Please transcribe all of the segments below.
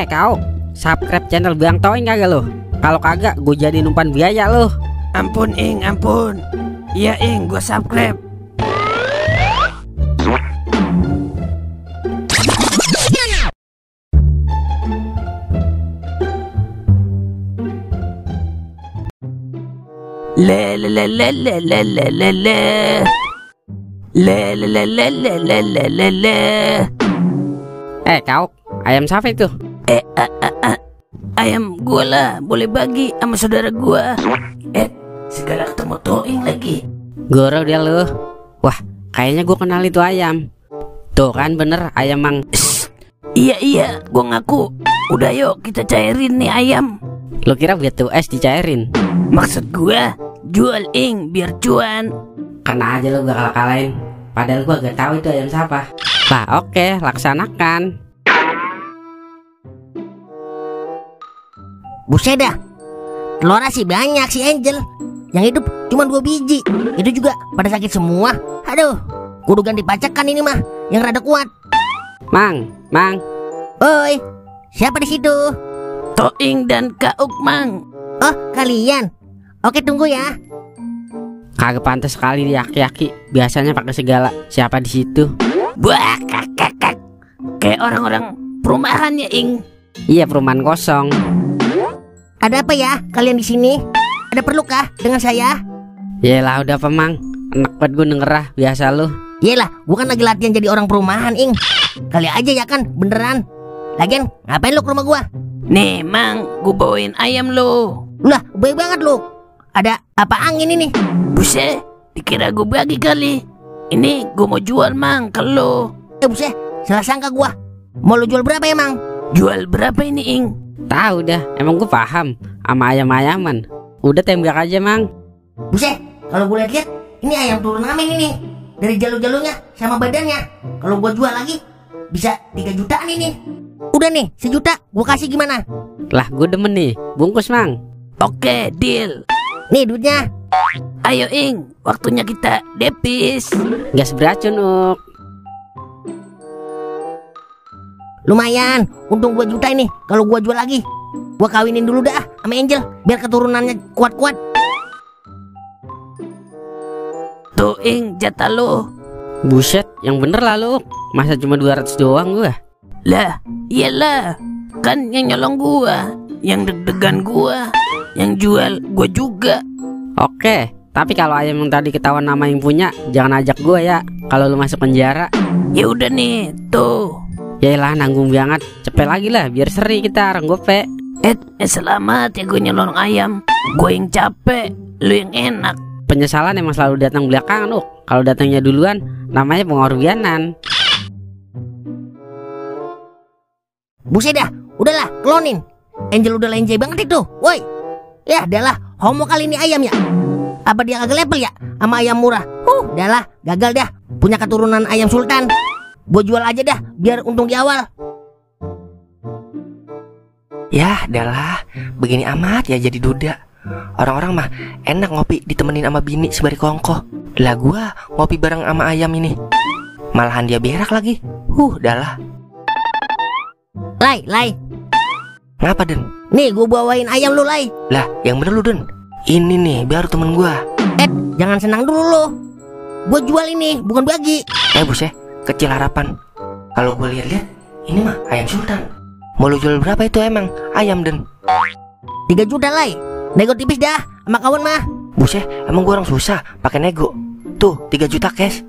Kau subscribe channel Bang Toing kagak lo? Kalau kagak gue jadi umpan biaya lo. Ampun Ing, ampun. Iya Ing, gue subscribe. Le le le le le le le le le le le le le le le le le le. Kau ayam siapa itu? Ayam gua lah, boleh bagi sama saudara gua. Segala ketemu Toing lagi. Goro dia lo. Wah, kayaknya gue kenal itu ayam. Tuh kan bener ayam Mang. Iya, gua ngaku. Udah yuk kita cairin nih ayam. Lo kira biar tuh es dicairin? Maksud gua jual Ing biar cuan. Karena aja lo gak kalahin. Padahal gue gak tahu itu ayam siapa. Lah oke, laksanakan. Buset dah, telurnya sih banyak si Angel. Yang hidup cuma 2 biji. Itu juga pada sakit semua. Aduh, kudu ganti pacakan ini mah yang rada kuat. Mang. Oi, siapa di situ? Toing dan Kak Ukmang. Oh, kalian. Oke, tunggu ya. Kagak pantas sekali diaki-aki. Biasanya pakai segala. Siapa di situ? Wah, kakak. Kayak orang-orang perumahan ya Ing. Iya, perumahan kosong. Ada apa ya kalian di sini? Ada perlukah dengan saya? Yelah udah Pemang. Enak banget gue denger ah, biasa lu. Yelah, gua kan lagi latihan jadi orang perumahan, Ing. Kali aja ya kan, beneran. Lagian ngapain lu ke rumah gua? Nih Mang, gua bawain ayam lo. Lah, baik banget lu. Ada apaan ini nih? Buset, dikira gua bagi kali. Ini gua mau jual Mang ke lo. Buset, salah sangka gua. Mau lu jual berapa ya, Mang? Jual berapa ini Ing? Tahu dah, emang gue paham sama ayam-ayaman. Udah tembak aja Mang. Buset, kalau gue lihat ini ayam turnamen ini. Dari jalur-jalurnya sama badannya. Kalau gue jual lagi bisa 3 jutaan ini. Udah nih, 1 juta gue kasih gimana? Lah gue demen nih, bungkus Mang. Oke, deal. Nih duitnya. Ayo Ing, waktunya kita depis. Gas beracun Uk. Lumayan, untung 2 juta ini. Kalau gue jual lagi, gue kawinin dulu dah sama Angel biar keturunannya kuat-kuat. Tuh Ing, jatah lo. Buset, yang bener lah lu. Masa cuma 200 doang gua? Lah, iyalah. Kan yang nyolong gua, yang deg-degan gua, yang jual gua juga. Oke, tapi kalau ayam yang tadi ketahuan nama yang punya, jangan ajak gua ya. Kalau lu masuk penjara. Ya udah nih, tuh. Yaelah nanggung banget. Cepet lagi lah, biar seri kita orang gope. Selamat ya gue nyolong ayam. Gue yang capek, lu yang enak. Penyesalan emang selalu datang belakangan Uk. Kalau datangnya duluan, namanya pengorbanan. Buset dah, udahlah, klonin. Angel udah lenjay banget itu. Woi, ya adalah homo kali ini ayam ya. Apa dia kagak level ya sama ayam murah? Udahlah, gagal dah. Punya keturunan ayam sultan. Gue jual aja dah, biar untung di awal. Yah, adalah begini amat ya jadi duda. Orang-orang mah enak ngopi ditemenin sama bini sebari kongko. Lah gua ngopi bareng sama ayam ini, malahan dia berak lagi. Adalah. Lai. Ngapa Den? Nih gue bawain ayam lu, Lai. Lah, yang bener lu Den. Ini nih baru temen gua. Jangan senang dulu lu. Gue jual ini, bukan bagi. Buset, kecil harapan. Kalau gue lihat-lihat, ini mah ayam sultan. Mau lu jual berapa itu emang ayam Den? 3 juta Lai. Nego tipis dah sama kawan mah. Buset, emang gue orang susah pakai nego. Tuh 3 juta cash.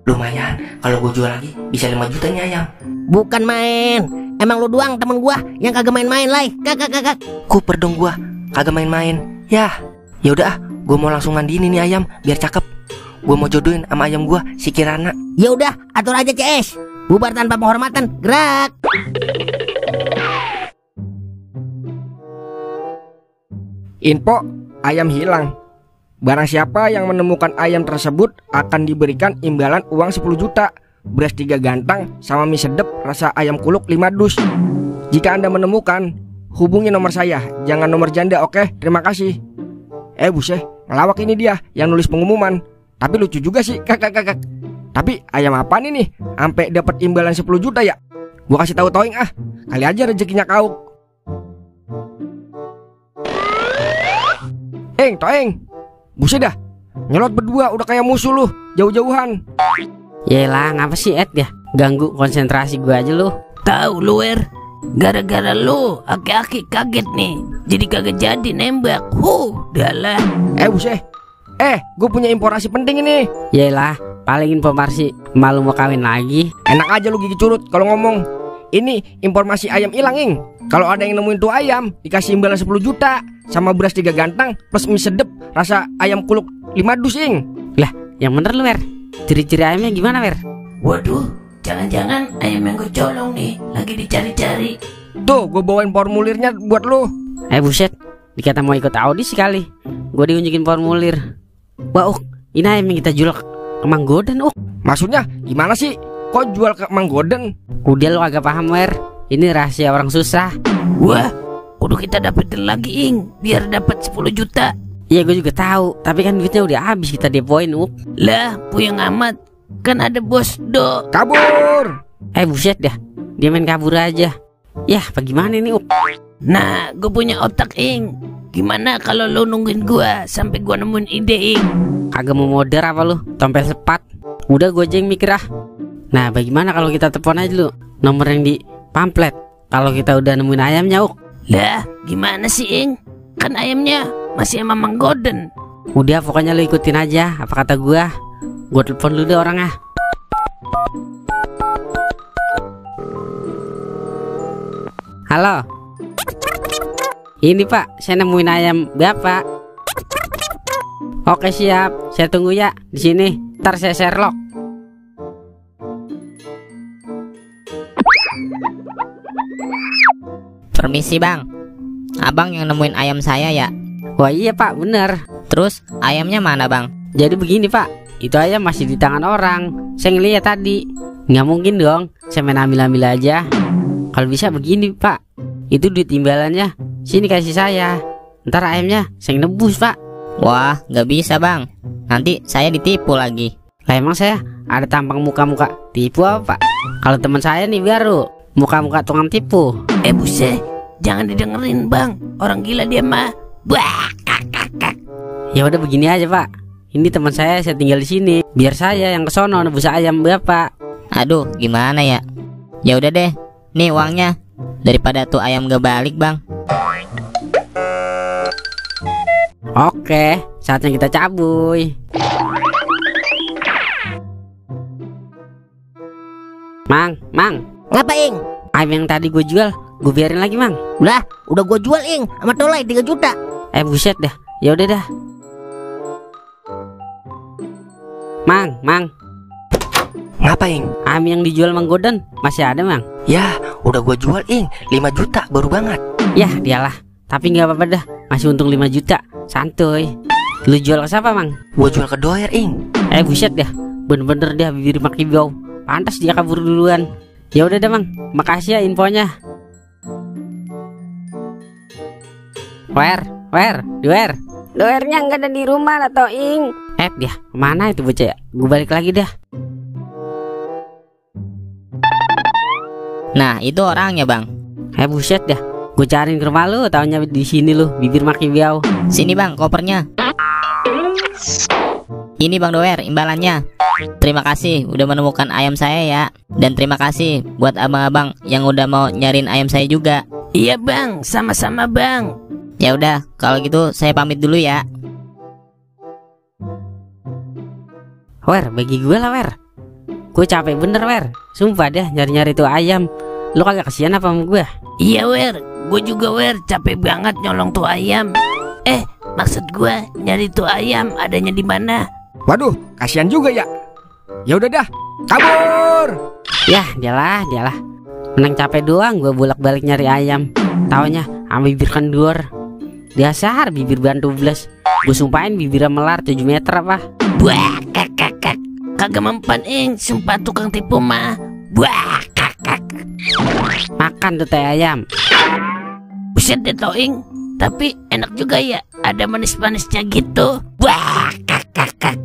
Lumayan, kalau gue jual lagi bisa 5 juta nih ayam. Bukan main. Emang lu doang temen gua yang kagak main-main, Lai. Kagak. Kuper dong gua, kagak main-main. Ya udah ah, gua mau langsung mandiin ini ayam biar cakep. Gua mau jodohin sama ayam gua si Kirana. Ya udah, atur aja CS. Bubar tanpa penghormatan, gerak. Info, ayam hilang. Barang siapa yang menemukan ayam tersebut akan diberikan imbalan uang 10 juta, beras 3 gantang, sama mie sedep rasa ayam kuluk 5 dus. Jika Anda menemukan, hubungi nomor saya, jangan nomor janda, oke? Terima kasih. Buset, ngelawak ini dia yang nulis pengumuman. Tapi lucu juga sih, kakak. Tapi ayam apaan ini? Sampai dapat imbalan 10 juta ya? Gua kasih tahu Toing ah. Kali aja rezekinya kau. Toing. Buset dah. Nyelot berdua udah kayak musuh lu, jauh-jauhan. Yelah, ngapa sih Ed ya? Ganggu konsentrasi gue aja lu. Tahu lu Wer, gara-gara lu aki-aki kaget nih, jadi kagak jadi nembak. Dalah. Buset. Gue punya informasi penting ini. Yelah, paling informasi malu mau kawin lagi. Enak aja lu gigi curut kalau ngomong. Ini informasi ayam hilang, Ing. Kalau ada yang nemuin tuh ayam, dikasih imbalan 10 juta sama beras 3 gantang plus mie sedep rasa ayam kuluk 5 dus, Ing. Lah, yang bener lu Wer. Ciri-ciri ayamnya gimana Wer? Waduh, jangan-jangan ayam yang gue colong nih lagi dicari-cari. Tuh, gue bawain formulirnya buat lu. Buset, dikata mau ikut audisi kali. Gue diunjukin formulir. Wah, ini ayam yang kita jual ke Mang Goden, Maksudnya gimana sih? Kok jual ke Mang Goden? Udah lu agak paham Wer. Ini rahasia orang susah. Wah, kudu kita dapetin lagi Ing, biar dapat 10 juta. Iya gue juga tahu, tapi kan duitnya udah habis kita depoin Lah, puyeng amat. Kan ada bos Do. Kabur. Buset dah, dia main kabur aja. Yah, bagaimana ini Nah, gue punya otak Ing. Gimana kalau lu nungguin gua sampai gua nemuin ide Ing? Kagak mau modar apa lu? Tompel sepat. Udah gue aja yang mikir ah. Nah, bagaimana kalau kita telepon aja lu nomor yang di pamflet. Kalau kita udah nemuin ayamnya Lah, gimana sih Ing? Kan ayamnya masih sama Mang Goden. Udah pokoknya lu ikutin aja apa kata gua. Gua telepon lu deh orang ah. Halo. Ini Pak, saya nemuin ayam Bapak. Oke siap, saya tunggu ya di sini. Ntar saya Sherlock. Permisi Bang, Abang yang nemuin ayam saya ya? Wah iya Pak, bener. Terus ayamnya mana Bang? Jadi begini Pak, itu ayam masih di tangan orang. Saya ngeliat tadi. Nggak mungkin dong, saya main ambil-ambil aja. Kalau bisa begini Pak, itu duit imbalannya sini kasih saya. Ntar ayamnya saya nebus Pak. Wah, nggak bisa Bang, nanti saya ditipu lagi. Lah emang saya ada tampang muka-muka tipu apa Pak? Kalau teman saya nih baru muka-muka tukang tipu. Buset, jangan didengerin Bang, orang gila dia mah. Wah, kakak. Ya udah begini aja Pak, ini teman saya tinggal di sini. Biar saya yang kesono nebus ayam Bapak. Aduh, gimana ya? Ya udah deh, nih uangnya. Daripada tuh ayam gak balik Bang. Oke, saatnya kita cabuy. Mang. Ngapa Ing? Ayam yang tadi gue jual, gue biarin lagi Mang. Udah gue jual Ing, sama Tolai 3 juta. Buset dah, ya udah dah. Mang. Ngapain? Ayam yang dijual Mang Goden masih ada Mang? Ya, udah gue jual, Ing. 5 juta baru banget. Yah, dialah. Tapi nggak apa-apa dah, masih untung 5 juta. Santuy. Lu jual ke siapa Mang? Gue jual ke Doer, Ing. Buset dah, bener-bener dia bibir maki bau. Pantas dia kabur duluan. Ya udah dah Mang, makasih ya infonya. Doer. Doernya nggak ada di rumah atau Ing? Dia kemana itu bocah ya? Gue balik lagi dah. Nah, itu orangnya Bang. Buset dah, gue cariin ke rumah lu, taunya di sini lu, bibir maki bau. Sini Bang, kopernya. Ini Bang Doer, imbalannya. Terima kasih udah menemukan ayam saya ya. Dan terima kasih buat abang-abang yang udah mau nyariin ayam saya juga. Iya Bang, sama-sama Bang. Ya udah, kalau gitu saya pamit dulu ya. Bagi gue lah gue capek bener sumpah dah nyari-nyari tuh ayam. Lu kagak kasihan apa sama gue? Iya gue juga capek banget nyolong tuh ayam. Maksud gue nyari tuh ayam adanya di mana? Waduh, kasihan juga ya. Ya udah dah, kabur. Yah, dialah. Menang capek doang gue bolak-balik nyari ayam. Taunya sama bibir kendor. Dasar bibir bantu belas. Gue sumpahin bibirnya melar 7 meter apa. Buah, kakak. Kagak mempan Ing, sumpah tukang tipu mah. Buah, kakak. Makan tuh teh ayam. Buset deh toh Ing, tapi enak juga ya. Ada manis-manisnya gitu. Buah, kakak.